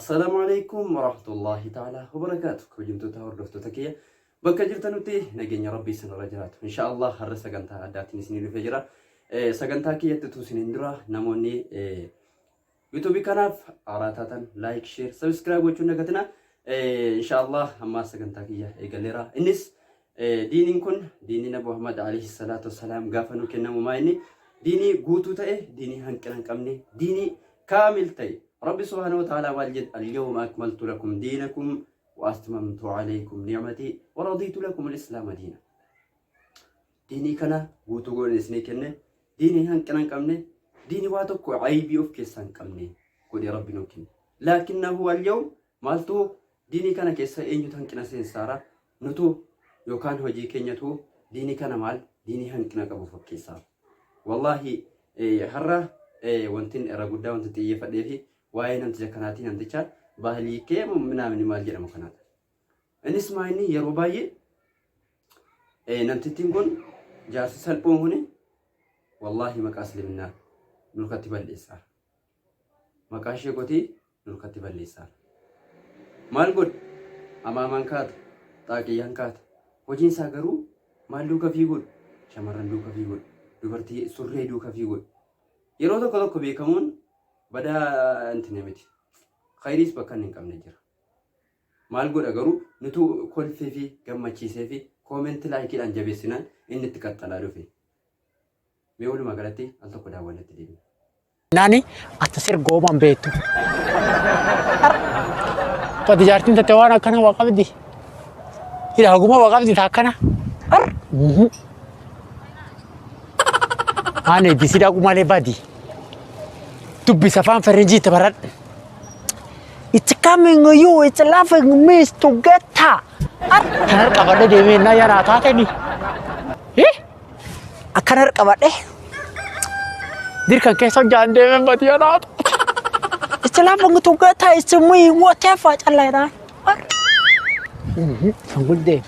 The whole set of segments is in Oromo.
Assalaamu alaikum warahmatullahi ta'ala wabarakaatu. Kabajamtoota hordoftoota kiyya bakka jirtanutti nageenya Rabbii isinirra jiraatu. Insha Allah har'a sagantaa addaatiin isinii dhufee jira. Sagantaa kiyyatti utuu isiniin dura namoonni YouTube kanaaf haaraa taatan like, share, subscribe gochuun dagatina. Insha Allah amma sagantaa kiyya eegaleera. Innis diiniin kun diinii Nabi Muhammad alayhi salaatu wassalaam gaafa nu kennamu maa inni diinii guutuu ta'e, diinii hanqina hin qabne, diinii kaamil ta'e. Rabbi subhaanahu wa ta'ala maal jedha? Al-yawma akmaltu lakum diinakum wa atmamtu alaykum ni'mati wa raditu lakum al-islaama diina. Diinii kana guutuu godheen isinii kenne, diinii hanqina hin qabne, diinii waa tokko aybii of keessaa hin qabne godhee Rabbi nuu kenne. Laakinnahu al-yawm maaltu diinii kana keessa eenyutu hanqina seensaara? Nutu yookaan hojii keenyatu diinii kana maal diinii hanqina qabu fakkeessaa. Wallaahi har'a wantin irra guddaa wanti xiyyeeffadhee fi waa'ee namticha kanaatii namticha baaliikee minaamni maal jedhamu kanaadha. Innis maa inni yeroo baay'ee namtittiin kun jaarsi salphoon kun wallaahi maqaa isliminnaa nurkatti balleessaa. Maqaa sheekotii nurkatti balleessaa. Maal godhe? Amaamaan kaata, xaaqiyyaan kaata. Hojiin isaa garuu maal duuka fiiguudha? Shamarran duuka fiiguudha. Dubartii surree duuka fiiguudha. Yeroo tokko tokko beekamuun badaa intine miti. Khayriis bakka inni hin qabne jira. Maal godha garuu nutu kolfee fi gammachiisee fi koomenti laayikiidhaan jabeessinaan inni itti qaxxalaa dhufe. Mee walumaa galatti al tokko daawwannetti deebina. Nani ati sir gooban beektu. Pati jaartiin tatte waan akkana waa qabdi. Hidha haguma waa qabdi ta akkana. Ar. Ani disi dhaqu malee badi. Dubbisa afaan faranjii itti baradhu. It's coming you, it's loving me together. Ar. Kanar qabadhe deemee na yaraa taateni. Eh? Akkanar qabadhe. Dirkan keessa hojjaan deemee badi yaraa taate. It's loving together, it's me, whatever callaa jedhaa. Ar. Sangul deeme.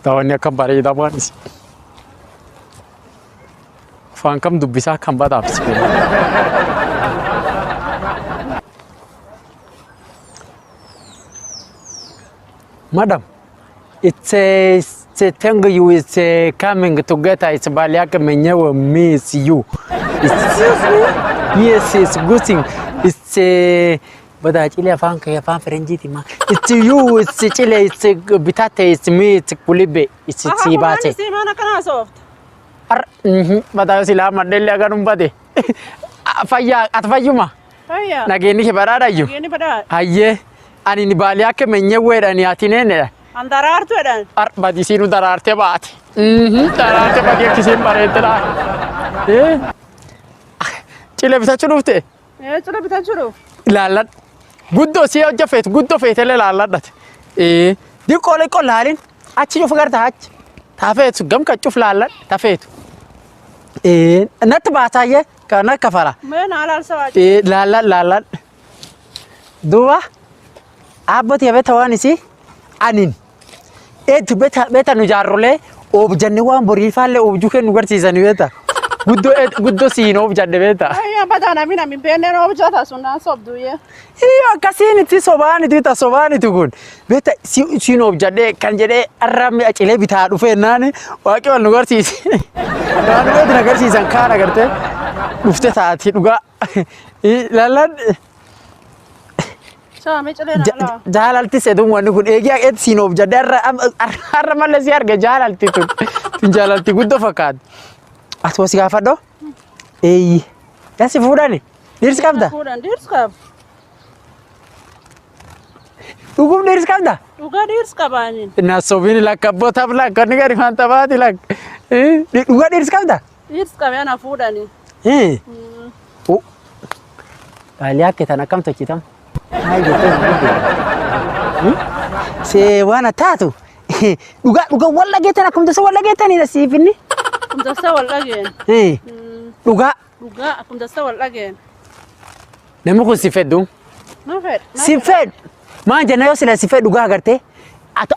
Daawwanni akkam bareedaa waan isi. Afaan kam dubbisaa akkam badaaf si kenna. Madam, it's a, it's a thing you is coming together. It's baliaka menyewe miss you. It's, yes, it's good thing. It's a badaa cilee afaan kee afaan faranjiiti ma. It's you, it's cilee, it's bitate, it's me, it's kulibe, it's si baate. Siimaan akkana haasofta. Ar, badaa silaa maddellee aganum bade. Fayyaa, ati fayyuma. Fayyaa. Nageenyi kee badhaadhayyu. Nageenyi badhaadha. Hayyee, ani ni baalii akka menyeweedhani ati neenedha. An daraartu jedhan. Ar badi isiinu daraarte baate. Daraarte badi akka isheen bareedde dha. Cilee bitachuu dhufte? Ee cile bitachuu dhufu. Ilaalladhu. Guddoo si hojja feetu guddoo feetellee ilaalladhate. Diqqoo liqqoo laalin achi cufa garta achi. Tafeetu gam kan cuf laalladhu tafeetu. Natti baasaayyee kan akka fala. Mee naa laalsa waa Laalladhu laalladhu. Duuba dhaabbati beeta waan isii anin eetu beeta beeta nu jaarrolee oobjanne waan boriifaallee oobjuu kennu garsiisanii beeta. Guddoo guddoo siin oobjadhe beeta. Ayyaa badaa namni namni beenneen oobjata sun naan sobduyyee. Iyo akkasiin itti sobaanitu itti sobaanitu kun beeta siin oobjadhe kan jedhee arra mi'a cilee bitaa dhufee naani waaqi wal nu garsiise. Waan beetu na garsiisan kaan agartee dhufte taati dhugaa. Laallaan Saamee cilee naa laa. jaalalti sedun wanni kun eegee eet siin oobjadhe arra arra malee si arge jaalalti tun tun jaalalti guddoo fakkaatti. Ati wasi gaafadho? Eeyyi. Yasi fuudhani? Dhirsi qabda? Fuudhan dhiirsi qaba. Dhugum dhirsi qabda? Dhugaa dhiirsi qabaaniin. Na sobin lakka bootaaf lakka ni gadi waan tabaati lakka. Dhugaa dhirsi qabda? Dhiirsi qabee ana fuudhani. Baalii akka tan akkam tolchitam? Maal jettee hin guddeedha? See waan taatu dhugaa dhugaa wal dhageettan akkuma tasa wal dhageettanidha siif inni. Akkuma tasa wal dhageen. Dhugaa Dhugaa akkuma tasa wal dhageen. namni kun si fedhu. Na fedha. Si fedhu. Maan jenna yoo sila si fedhu dhugaa agartee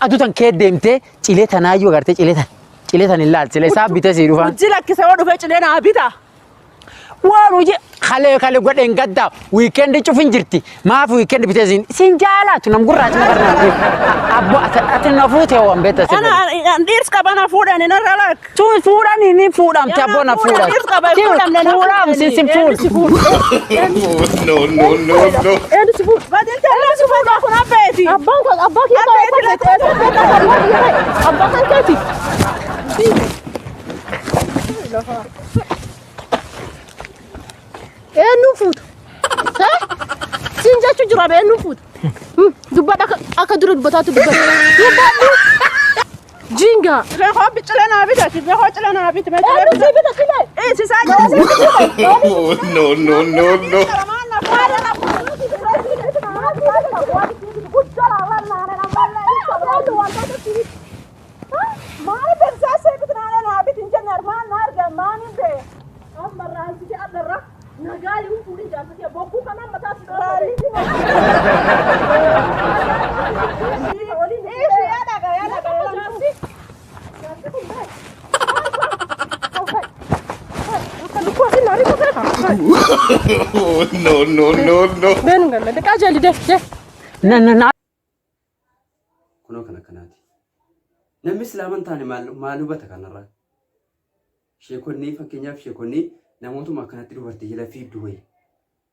atu tan kee deemtee cilee tanaayyuu agartee cilee tan cilee tan hin laal cilee isaa bitee sii dhufaan. Hojii lakkisee yoo dhufe cilee naa bita. Waan hojii kalee kalee godheen gaddaa wiikendi cufin jirti maaf wiikendi bitee siin siin jaalatu nam gurraacha nama abbo ati na fuute waan beekta si Ana an dhiirsi qaba na fuudhani narra lakk. Tun fuudhani ni fuudhamte abbo na fuudhan. Dhiirsi qaba hin fuudhamne na Fuudham sin sin fuudhu. No, no, no, no. Eenyu si fuudhu? Badin ta'ee si fuudhu kun abbeeti. Abbaan kan abbaa kiyya Abbeeti abbaa kan keeti. Eenyuun fuutu? Siin jechuu jira bee eenyuun fuutu? Dubbadha akka dura dubbataatu dubbadha. Dubbadhu. Jinga. Cilee koo cilee naa bita. Cilee koo cilee naa bita. Eenyu sii bita cilee? Ee si saa jira. No, no, no, no. No, no, no, no. Beenu gammade qajeeli dee dee. Na na na Kunoo kan akkanaati. Namni islaama hin taane maal maal hubata kanarraa? Sheekonni fakkeenyaaf sheekonni namootuma akkanatti dubartii jala fiigdu wayi.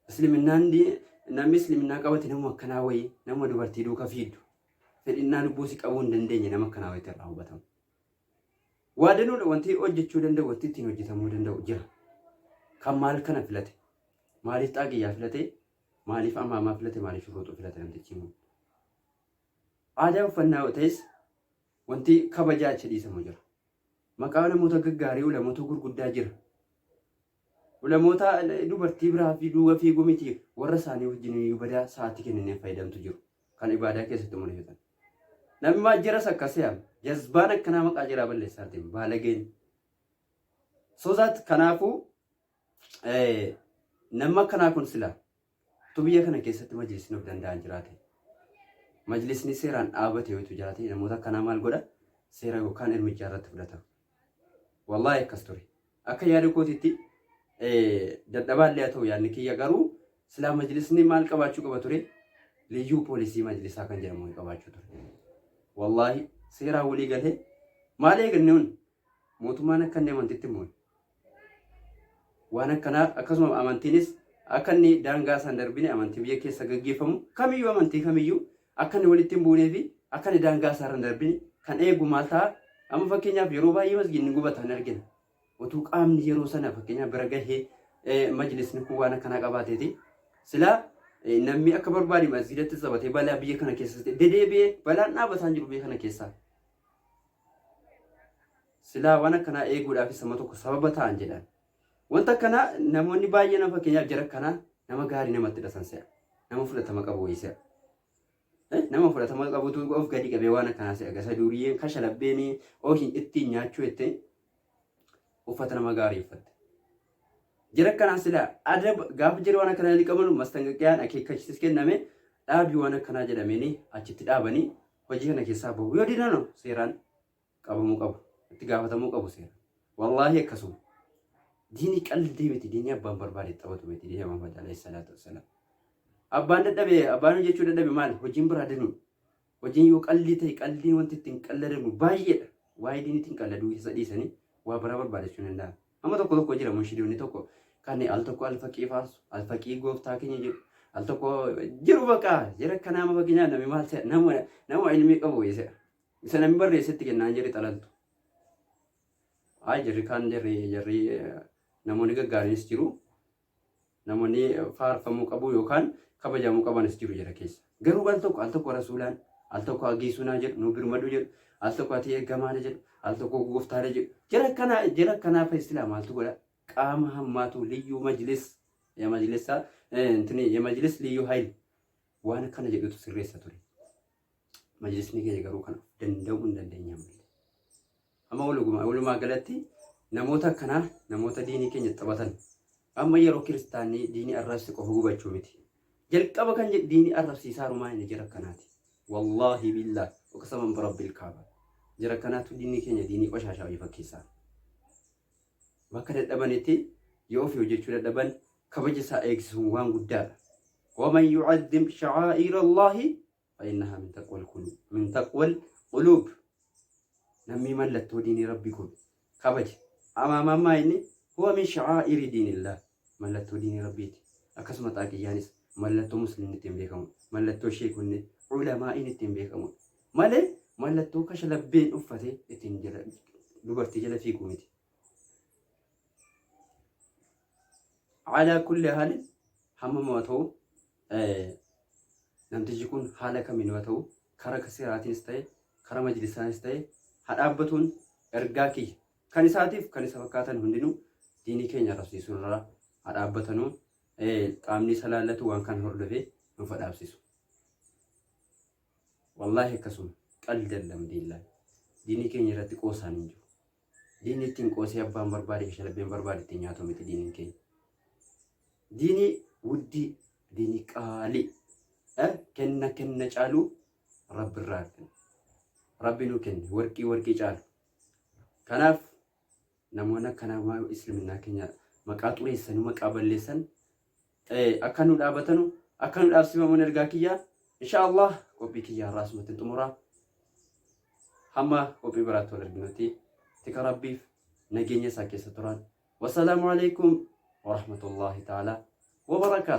Isliminnaan namni isliminnaa qabate nama akkanaa wayi nama dubartii duuka fiigdu. Fedhinnaa lubbuu si qabuu hin dandeenye nama akkanaa wayitti irraa hubatama. Waa danuudha wanti hojjechuu danda'u wanti ittiin hojjetamuu danda'u jira. Kan maal kana filate? Maaliif xaaqiyyaa filate? Maaliif amaamaa filate? Maaliif shuruuxuu filate namtichi immoo? Aadaa uffannaa yoo ta'es wanti kabajaa achi dhiisamu jira. Maqaa namoota gaggaarii ulamoota gurguddaa jira. Ulamoota dubartii biraa fi duuba fiiguu miti warra isaanii wajjin iyyuu badaa sa'aatii kennanii fayyadamtu jiru. Kan ibaadaa keessatti mul'atan. Namni maal jiras akkas yaama. Jazbaan akkanaa maqaa jiraa balleessaa deema. Baalageen. So that kanaafuu namni akkanaa kun sila utuu biyya kana keessatti majlisni of danda'an jiraate. Majlisni seeraan dhaabate yoo jiraate namoota akkanaa maal godha? Seera yookaan irmijaa irratti fudhata. Wallaahi akkas ture. Akka yaada kootitti dadhabaallee haa ta'u yaadni kiyya garuu silaa majlisni maal qabaachuu qaba ture? Liyyuu poolisii majlisaa kan jedhamu qabaachuu ture. Wallaahi seeraan walii galee maal eeganne hun mootummaan akka inni amantitti immoo waan akkanaa akkasuma amantiinis akka inni daangaa isaan darbine amantii biyya keessa gaggeeffamu kamiyyuu amantii kamiyyuu akka inni walitti hin buunee fi akka inni daangaa isaa irra hin darbine kan eegu maal ta'a? Amma fakkeenyaaf yeroo baay'ee masgiidni gubata hin argina. Utuu qaamni yeroo sana fakkeenyaaf bira gahee majlisni kun waan akkanaa qabaateeti. Silaa namni akka barbaade masgiidatti taphatee balaa biyya kana keessatti dedeebi'ee balaan dhaabataan jiru biyya kana keessaa. Silaa waan akkanaa eeguudhaafis nama tokko sababa ta'an jedhan. Wanta akkanaa namoonni baay'een fakkeenyaaf jara akkanaa nama gaarii namatti dhasan se'a. Nama fudhatama qabu wayii se'a. Nama fudhatama qabutu of gadi qabee waan akkanaa se'a. Gasa duuriyyeen kashalabbeen oohin ittiin nyaachuu jettee uffata nama gaarii uffatte. Jara akkanaa silaa adab gaafa jara waan akkanaa qaban mastanqaqiyaan akeekkachiisis kenname dhaabii waan akkanaa jedhameenii achitti dhaabanii hojii kana keessaa bahu. Yoo didan seeraan qabamuu qabu. Itti gaafatamuu qabu seera. Wallaahi akkasuma. Diinii qaldii miti. Diinii abbaan barbaade taphatu miti. Diinii Muhammad alayhi salaatu wassalaam. Abbaan dadhabe abbaan hojjechuu dadhabe maali? Hojiin biraa danuudha. Hojiin yoo qaldii ta'e qaldiin wanti ittiin qalladamu baay'eedha. Waa'ee diiniitiin qalladuu isa dhiisanii waa biraa barbaadachuu hin danda'an. Amma tokko tokko jira munshidoonni tokko kan al tokko alfaqii faarsu, alfaqii gooftaa keenya jedhu, al tokko jiru bakka jira akkanaa amma fakkeenyaaf namni maal se'a nama nama ilmii qabu wayii se'a. Isa namni barreessetti kennaan jedhe xalaltu. Ayi jarri kaan jarri jarri namoonni gaggaariinis jiru. Namoonni faarfamuu qabu yookaan kabajamuu qabanis jiru jara keessa. Garuu al tokko al tokko rasuulaan al tokko agiisunaa jedhu nu birmadhu jedhu al tokko ati ergamaadha jedhu al tokko gooftaadha jedhu. Jara akkanaa jara akkanaa fa islaa maaltu godha? Qaama hammaatu liyyuu majlis ya majlisa intini ya majlis liyyuu hayil waan akkana jedhutu sirreessa ture. Majlisni keenya garuu kana danda'uu hin dandeenye ammallee. Amma walumaa galatti namoota akkanaa namoota diinii keenya taphatan amma yeroo kiristaanni diinii arrabse qofa gubachuu miti. Jalqaba kan jedhu diinii arrabsiisaa rumaa inni jira kanaati. Wallaahi billaah uqsaman birabbil kaaba. Jira kanaatu diinii keenya diinii qoshaashaa wayii fakkeessaa. Bakka dadhabanitti yoo ofii hojjechuu dadhaban kabaja isaa eegsisuun waan guddaadha. Waman yu'azzim sha'aa'ira Allaahi fa'innahaa min taqwal quluub. Min taqwal quluub. Namni mallattoo diinii Rabbii godhu kabaje. Amaamaan maa inni huwa min sha'aa'iri diinillah. Mallattoo diinii Rabbiiti. Akkasuma xaaqiyyaanis mallattoo muslimni ittiin beekamu. Mallattoo sheekonni ulamaa'iin ittiin beekamu. Malee mallattoo kashalabbeen uffatee ittiin jala dubartii jala fiigu miti. Alaa kulli haalin hammam haa ta'u namtichi kun haala kamiin haa ta'u kara seeraatiinis ta'e kara majlisaanis ta'e haa dhaabbatuun ergaa kiyya kan isaatiif kan isa fakkaatan hundinuu diinii keenya arrabsiisuu irraa haa dhaabbatanuu qaamni isa laallatu waan kana hordofee nuuf haa dhaabsisu. Wallaahi akkasuma qaldan lamdiillaa diinii keenya irratti qoosaan hin jiru. Diinii ittiin qoosee abbaan barbaade shalabbeen barbaade ittiin nyaatu miti diiniin keenya. Diinii wuddii, diinii qaalii, kenna kenna caaluu Rabbi irraa arganna. Rabbi nuu kenne warqii warqii caalu. Kanaaf namoonni akkanaa waan isliminnaa keenya maqaa xureessanii maqaa balleessan akka nu dhaabatanu akka nu dhaabsifaman ergaa kiyya insha Allah qophii kiyya har'aa asumatti xumuraa. Hamma qophii biraatti wal arginutti tika Rabbiif nageenya isaa keessa turaan. Wassalaamu alaikum warahmatullahi ta'ala wabarakaatu.